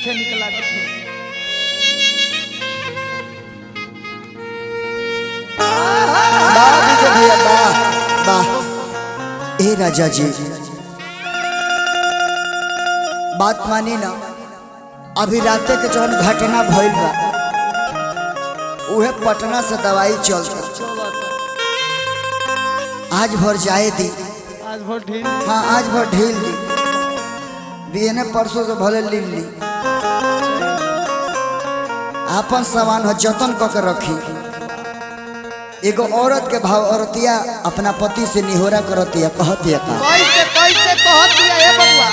नहीं निकला। वाह विजय भैया, वाह वाह। ए राजा जी, बात मानी ना, अभी राते के जौन घटना भइल बा उहे पटना से दवाई चलता, आज भर जाए दी, आज भर ढील। हाँ आज भर ढील दी, बियने परसों से भले लील ली, आपन सामान हो जतन क के रखी। एगो औरत के भाव, औरतिया अपना पति से निहोरा करतिया, कहतिया का कैसे कैसे कहतिया ए बबुआ?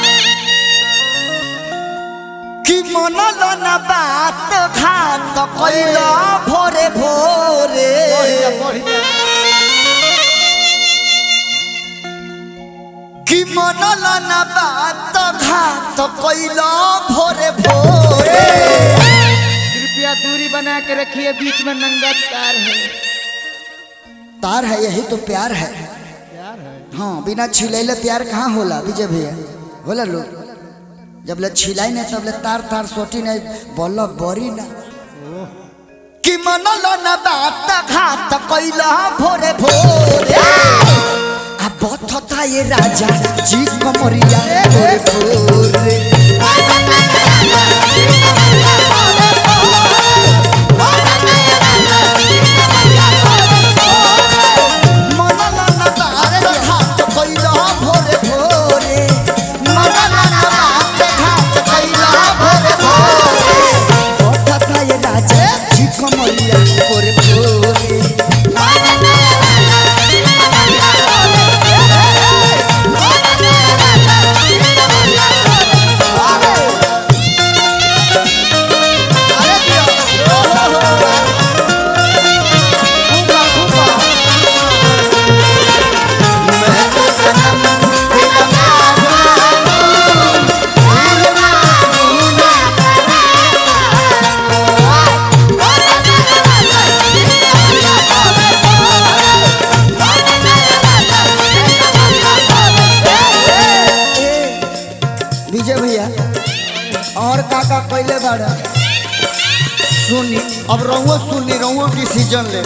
कि मनल ना बात घात कइला भोरे भोरे, बढ़िया बढ़िया। कि मनल ना बात घात कइला भोरे भोरे। कृपया दूरी बना के रखिए, बीच में नंगा तार है। तार है, यही तो प्यार है। प्यार है। हाँ, बिना छिलैले प्यार कहाँ होला विजय भैया? होला लोग जब ले छिलाई नहीं तब ले तार तार सोटी नहीं बोल बरी ना। कि मनल ना बात घात कइला भोरे भोरे, आ बथता ये राजा जी कमरिया भोरे भोरे। मनल ना बात घात कइला भोरे भोरे, मनल ना बात घात कइला भोरे भोरे, बथता ये राजा जी कमरिया भोरे भोरे। ए, विजय भैया और का का कैले बाड़ा सुनी, अब रहुओ सुनी, रहुओ की सीजन ले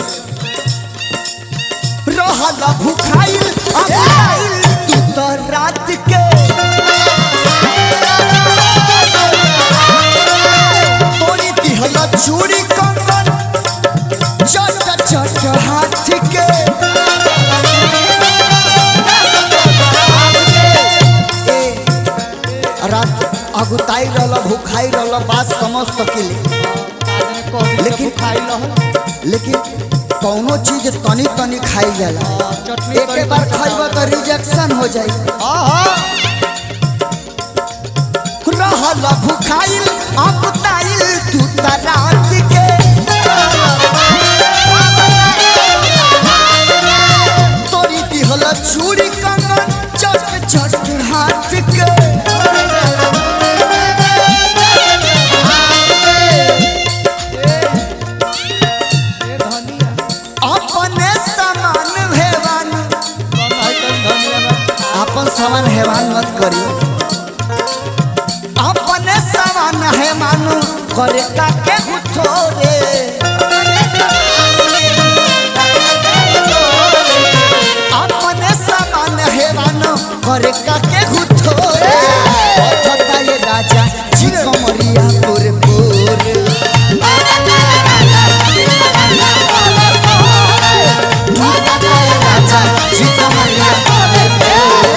रहल भुखाइल अभुखाइल तू तो रात के, तोरी दिहल चूड़ी कंगन चट चट हाथ के। ए, रात अगुताई रहल भूखाई रहल बात समझ सकिले, लेकिन लेकिन कौनो चीज तनी तनी खाई जाला, एक बार खाइब तो रिजेक्शन हो जाई। रहल भूखाइल अगुताइल तू त रात के, तोरी दिहल चूड़ी कंगन चट चट हाथ के। अपने सामान हेवान, अपन सामान हेवान मत करी, अपने सामान हेवान करे का के थोरे, अपने सामान हेवान करे का के थोरे, बथता ये राजा जी कमरिया पुर पुर, टूटता ये राजा जी कमरिया पुर पुर।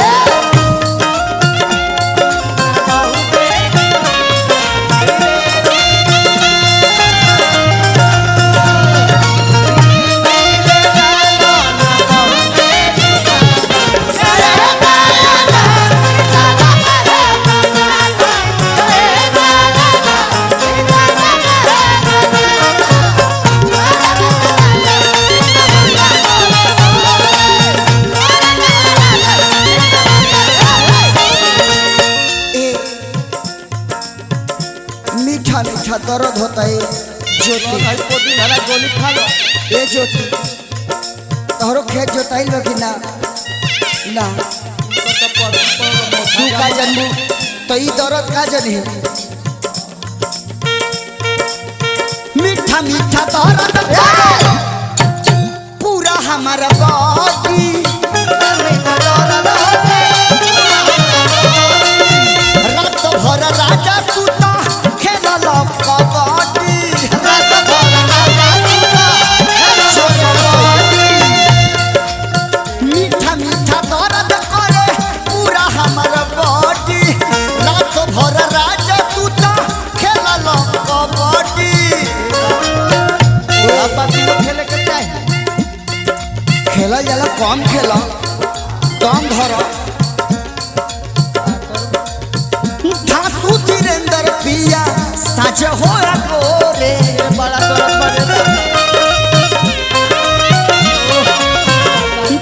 ए, मीठा मीठा दर्द होता है ज्योति, गोली खा लो। ए ज्योति तोहरो खेत जोताइल बा कि ना? ना तू का जनबू तो ई दर्द का जनी। मीठा मीठा दर्द करे पूरा हमारा बॉडी। रात भर राजा तू तो खेलल कबड्डी। रात भर राजा तू तो खेलल कबड्डी। मीठा मीठा दर्द करे पूरा हमारा बॉडी। रात भर राजा तू तो खेलल कबड्डी। खेले के चाही। खेला जाला कम खेला कम धर। धासु धीरेन्द्र पिया साझ हो गोरे। बड़ा दर्द बड़े।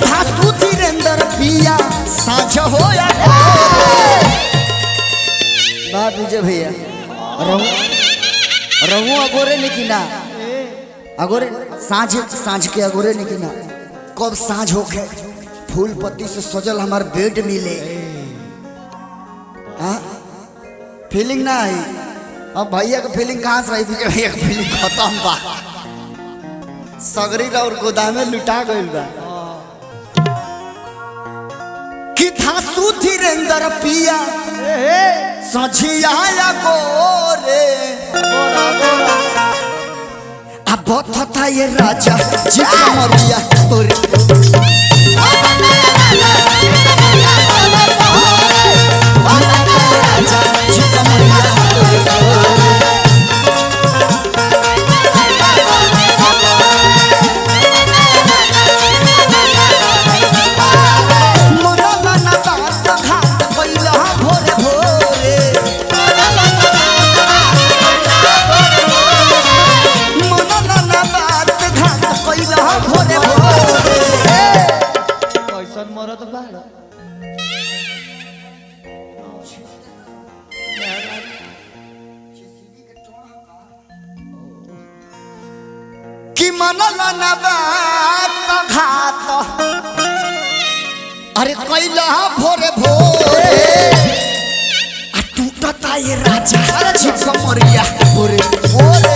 धासु धीरेन्द्र पिया साझ हो गोरे। बाप विजय भैया रहू रहू अगोरे लेकिन ना अगोरे साँझ साँझ के अगोरे लेकिन ना कब साँझ होखे फूल पत्ती से सजल हमार बेड मिले। हाँ फीलिंग ना आई। अब भैया के फीलिंग कहाँ से आई? विजय भैया के फीलिंग खत्म बा। सगरी और गोदामे लुटा गइल बा। कि धासु धीरेन्द्र पिया सझिया गोरे। अब था ये राजा जी मरिया तोरे। राजा जी मरिया तोरे। मरल ना बात घात कैला भोरे भोरे। मरल ना बात घात कैला भोरे भोरे। कैसन मरद बाड़ा। कि मनल ना बात घात अरे कैला भोरे भोरे। आ टूटता ये राजा जी कमरिया भोरे भोरे।